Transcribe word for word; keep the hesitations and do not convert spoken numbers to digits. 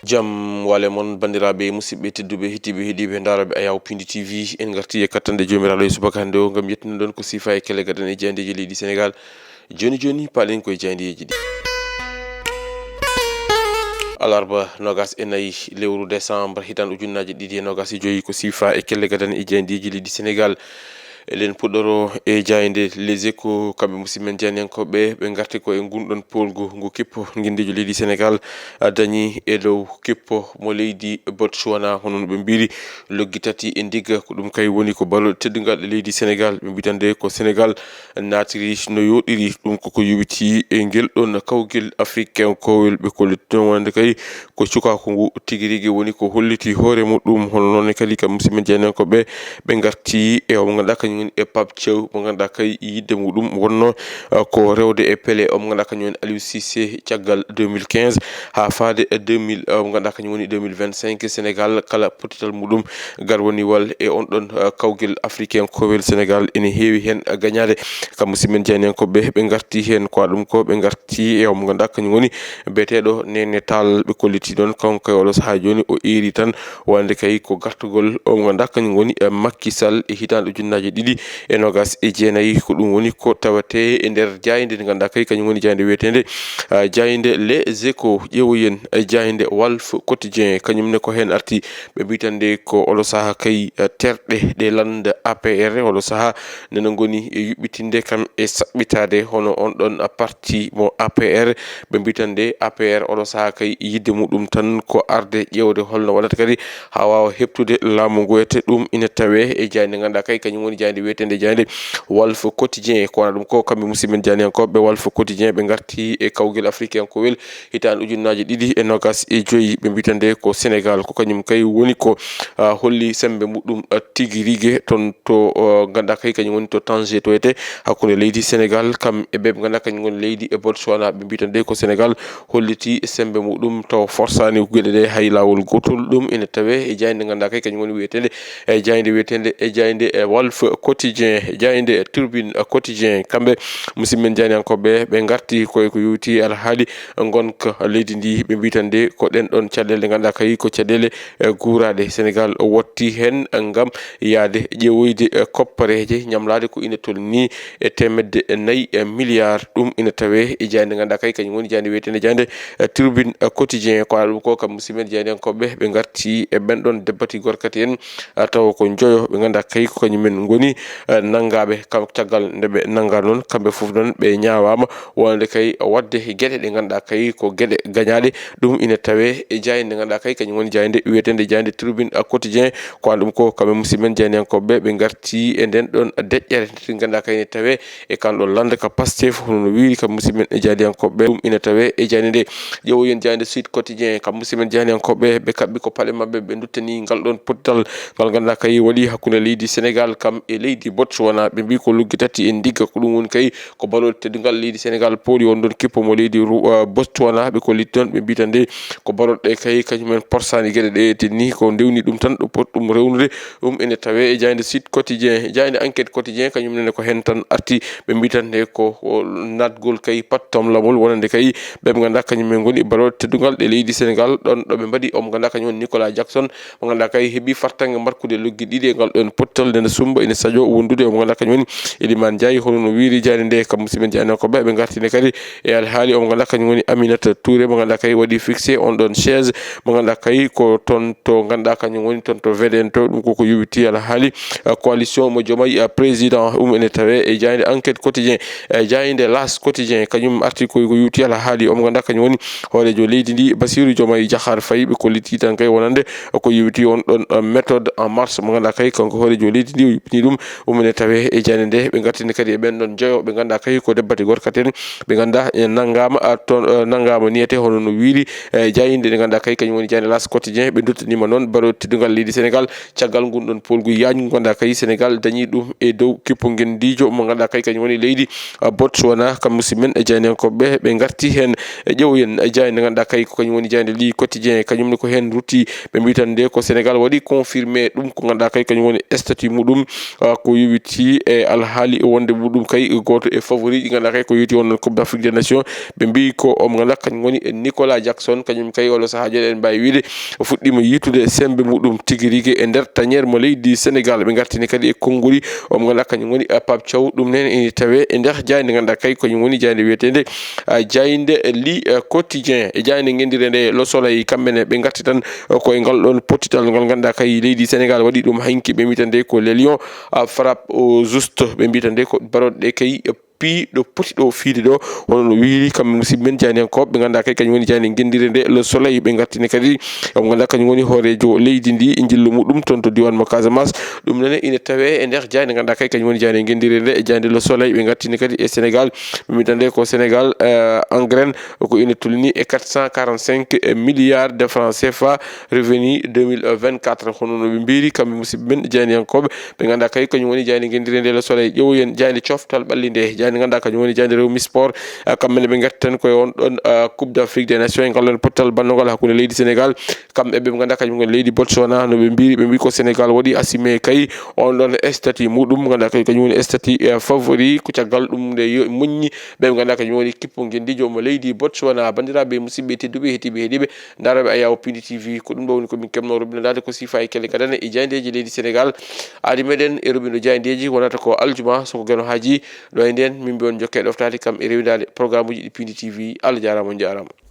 Jam wale mon, banndiraaɓe, musidɓe tedduɓe, heɗiiɓe, heɗiiɓe, ndaarooɓe Ayaw Pindi T V. En ngartii e kattanɗe Joomiraaɗo e subaka hannde o ngam yettunoɗon ko siifa e kelle gadan e jaayndeeji leydi Senegaal. Jooni jooni, paalen koye jaayndeeji ɗi. Alarba noogas e nayi lewru décembre, hitaande ujunnaaje ɗiɗi e noogas e joyi, ko siifa e kelle gadan e jaayndeeji leydi Senegaal. Eɗen puɗɗoro e jaaynde Les Échos, kamɓe musidɓe men jaayndiyankooɓe, ɓe ngarti ko e ngun ɗon poolgu ngu kippo ngenndiijo leydi Senegaal, a, dañi e dow kippo mo leydi Botswana, hono no ɓe mbiri, loggi tati e ndigga. Ko ɗum kay woni ko balol teddungal e leydi Senegaal. Ɓe mbitande ko Senegaal naatiri no yooɗiri, ɗum koko yowiti e ngel ɗon kawgel afrikankowel. Ɓe kolliti ɗon wonande kay ko cukaaku ngu tigi rigi woni ko holliti hoore muɗum. Hono noon ne kadi kam musidɓe jeenankoɓe, ɓe ngarti e o mo ngannduɗaa kañum woni e Pape Thiaw, mo ngannduɗaa kay yidde muɗum wonno, ah, ko rewde e Pelé, o mo ngannduɗaa kañum woni Aliou Cissé caggal deux mille quinze haa faade e deux mille, ah, mo ngannduɗaa kañum woni deux mille vingt-cinq. Sénégal kala pottital muɗum garwaniwal e on ɗon, ah, kawgel africain kowel Sénégal ene heewi heen gañaade. Kam musidɓe men jeenankoɓe, ɓe ngarti heen ko ɗum ko ɓe ngarti e o mo ngannduɗaa kañum woni biyeteeɗo Néné Tall. Ɓe kolliti ɗon kanko kay oɗo sahaa jooni o eeri tan wonande kay ko gartugol o mo ngannduɗaa kañum woni, eh, Macky Sall e hitaande ujunnaaje ɗiɗi e noogas e jeenayi. Ko ɗum woni ko tawetee e nder jaaynde nde ngannduɗaa kay kañum woni jaaynde wiyeteende, ah, jaaynde Les Échos. Ƴeewoyen, eh, jaaynde Walf Quotidien, kañum ne ko heen arti. Ɓe mbitande ko oɗo sahaa kay, eh, terɗe ɗe lannda A P R oɗo sahaa nana ngoni e yuɓɓitinde kam e saɓɓitaade hono on ɗon parti mo A P R. Ɓe mbitande A P R oɗo sahaa kay yidde muɗum tan ko arde ƴeewde holno waɗata kadi haa waawa heɓtude laamu ngu. Ete ɗum ina tawee e jaaynde ngannduɗaa kay kañum woni jaaynde wiyeteende jaaynde Walf Quotidien. Ko wona ɗum ko kamɓe musidɓe men jeenankoɓe Walf Quotidien ɓe ngarti e kawgel afrikankowel hitaande ujunnaaje ɗiɗi e noogas e joyi. Ɓe mbitande ko Sénégal ko kañum kay woni ko, ah, holli semmbe muɗum, ah, tigi rigi toon to, ah, ngannduɗaa kay kañum woni to Tanger to wiyetee hakkunde leydi Sénégal kam e ɓe ɓe ngannduɗaa kañum woni leydi e Botswana. Ɓe mbitande ko Sénégal holliti semmbe muɗum taw forsaani geɗe ɗe hay laawol gootol. Ɗum ina tawee e jaaynde ngannduɗaa kay kañum woni wiyeteende e jaaynde wiyeteende e jaaynde e Walf Quotidien, jaaynde Tribune Quotidien. Kamɓe musidɓe men jeenankoɓe, ɓe ngarti koye ko yowiti alhaali ngonka leydi ndi. Ɓe mbitande ko ɗen ɗon caɗeele ngannduɗaa kay ko caɗeele, eh, guuraaɗe. Sénégal o wotti heen ngam yahde ƴeewoyde, eh, koppareeje ñamlaade ko ina tolnii e teemedde nayi, eh, milliard. Ɗum ina tawee e jaaynde ngannduɗaa kay kañum woni jaaynde wiyeteende jaaynde, eh, Tribune, eh, Quotidien. Ko ɗum ko kam musidɓe men jeenankoɓe, ɓe ngarti e ɓen ɗon debbati gorkati en, ah, tawa ko njoyo ɓe ngannduɗaa kay ko kañum en ngoni, eh, nanngaaɓe. Kam caggal nde ɓe nanngaa noon, kamɓe fof noon ɓe ñaawaama wonande kay waɗde geɗe ɗe ngannduɗaa kay ko geɗe gañaaɗe. Ɗum ina tawee e jaaynde nde ngannduɗaa kay kañum woni jaaynde wiyeteende jaaynde Tribune, ah, Quotidien. Ko an ɗum ko kamɓe musidɓe men jeenankoɓe, ɓe ngarti e nden ɗon deƴƴere nde ngannduɗaa kay ne tawee e kan ɗon lannda ka Pastef, hono no wiiri kam musidɓe men e jeenankoɓe. Ɗum ina tawee e jaaynde nde. Ƴeewoyen jaaynde Sud Quotidien, kam musidɓe men jeenankoɓe, ɓe kaɓɓi ko paɗe maɓɓe, ɓe nduttani ngal ɗon pottal ngal ngannduɗaa kay waɗi hakkunde leydi Sénégal kam e leydi Botswana. Ɓe mbii ko luggi tati e ndigga, ko ɗum woni kay ko balol teddungal leydi Sénégal pooli on ɗon kippo mo leydi Ru-, ah, Botswana. Ɓe kolliti toon, ɓe mbii tan de ko balol ɗe kay kañum en porsaani geɗe ɗe, te ni ko ndewni ɗum tan ɗo pot ɗum rewnude. Ɗum ene tawee e jaaynde Sud Quotidien, jaaynde Enquête Quotidien, kañum nene ko heen tan arti. Ɓe mbii tan de ko, o, naatgol kay pattomlamol wonande kay ɓe ɓe ngannduɗaa kañum en ngoni balol teddungal ɗe leydi Sénégal, ɗon ɗo ɓe mbaɗi o mo ngannduɗaa kañum woni Nicolas Jackson, mo ngannduɗaa kay heɓi fartaŋŋe mbarkude loggi ɗiɗi e ngal ɗon pottal, nde ne sumba ene saƴo wondude o mo ngannduɗaa kañum woni Elimane Ndiaye. Hono no wiiri jaaynde nde kam musidɓe men jeenankoɓe, ɓe ngartini kadi e alhaali o mo ngannduɗaa kañum woni Aminata Touré, mo ngannduɗaa kay waɗi fixé on ɗon chaise, mo ngannduɗaa kay ko toon to ngannduɗaa kañum woni toon to V D N to. Ɗum koko yowiti alhaali, eh, coalition mo Diomaye, eh, président. Ɗum ene tawee e jaaynde Enquête Quotidien, eh, jaaynde L'As Quotidien, kañum arti ko, ko yowiti alhaali o mo ngannduɗaa kañum woni hooreejo leydi ndi, Bassirou Diomaye Diakhar Faye. Ɓe kolliti tan kay wonande ko yowiti on ɗon, eh, méthode en marche mo ngannduɗaa kay kanko hooreejo leydi ndi o yuɓɓini ɗum. Ɗum ene tawee e jaaynde nde. Ɓe ngartini kadi e ɓen ɗon joyo ɓe ngannduɗaa kay ko debbati gorkati en, ɓe ngannduɗaa e nanngaama, ah, toon, eh, nanngaama niyete hono no wiiri, eh, jaaynde nde ngannduɗaa kay kañum woni jaaynde L'As Quotidien. Ɓe nduttaniima noon balol teddungal leydi Sénégal caggal ngun ɗon poolgu yaajngu ngannduɗaa kay Sénégal dañi ɗum e dow kippo ngenndiijo mo ngannduɗaa kay kañum woni leydi, ah, Botswana. Kam musidɓe men e jeenankoɓe, ɓe ngarti heen. E ƴeewoyen jaaynde ngannduɗaa kay ko kañum woni jaaynde L'I Quotidien, kañum ne ko heen rutti. Ɓe mbii tan nde ko Sénégal waɗi confirmé ɗum ko ngannduɗaa kay kañum woni statut muɗum, ah, ko yowiti e alhaali wonde muɗum kay gooto e favori ɗi ngannduɗaa kay ko yowiti on ɗon Coupe d'Afrique des Nations. Ɓe mbiyi ko omo ngannduɗaa kañum woni Nicolas Jackson, kañum kay oɗo sahaa joni eɗen mbaawi wiyde o fuɗɗiima yiytude semmbe muɗum tigi rigi e nder tanière mo leydi Sénégal. Ɓe ngartini kadi e konnguli omo ngannduɗaa kañum woni, ah, Pape Thiaw. Ɗum nene ene tawee e nder jaaynde ngannduɗaa kay kañum woni jaaynde wiyeteende, ah, jaaynde Le, ah, Quotidien. E jaaynde ngenndire nde Le Soleil, kamɓe ne ɓe ngarti tan, ah, ko e ngal ɗon pottital ngal ngannduɗaa kay leydi Sénégal waɗi ɗum hanki. Ɓe mbiyata nde ko Les Lions, ah, frappe au juste. Ɓe mbiyata nde ko baroɗe ɗe kay pii ɗo poti ɗo fiide ɗo, hono no wiiri kamɓe musidɓe men jaayndiyankooɓe ɓe ngannduɗaa kay kañum woni jaaynde ngenndire nde Le Soleil. Ɓe ngartini kadi omo ngannduɗaa kañum woni hooreejo leydi ndi e njillu muɗum toon to diiwaan mo Casamance. Ɗum nene ina tawee e nder jaaynde ngannduɗaa kay kañum woni jaaynde ngenndire nde e jaaynde Le Soleil. Ɓe ngartini kadi e Sénégal, ɓe mbiyata nde ko Sénégal, euh, en graine, ko ina tolni e quatre cent quarante-cinq milliards de francs C F A revenu deux mille vingt-quatre. Hono no ɓe mbiiri kamɓe musidɓe men jaayndiyankooɓe ɓe ngannduɗaa kay kañum woni jaaynde ngenndire nde Le Soleil. Ƴeewoyen jaaynde coftal ɓalli nde, jaaynde ngannduɗaa kañum woni jaaynde Rewmi Sport. Ah, kamɓe ne ɓe ngarti tan koye on ɗon, ah, Coupe d'Afrique des Nations e ngal ɗon pottal bannugol hakkunde leydi Sénégal. Kamɓe ɓe ngannduɗaa kañum woni leydi Botswana, no ɓe mbiiri, ɓe mbii ko Sénégal waɗi assumer kay on ɗon statut muɗum, ngannduɗaa kay kañum woni statut, eh, favori. Ko caggal ɗum nde yo moƴƴi ɓe ngannduɗaa kañum woni kippu ngenndiijo mo leydi Botswana. Banndiraaɓe musidɓe tedduɓe heɗiiɓe heɗiiɓe, ndarooɓe Ayaw Pindi T V, ko ɗum ɗo woni ko min keɓnoo rubina daade ko siifa e kelle gadane e jaayndeeji leydi Sénégal. Aadi meɗen e rubino jaayndeeji wonata ko aljuma, so ko Geno Haaji ɗo e nden, min mbiyon jokke ɗoftaade kam e rewindaade programme uji ɗi Pindi T V. Allah jaaraama, on jaaraama.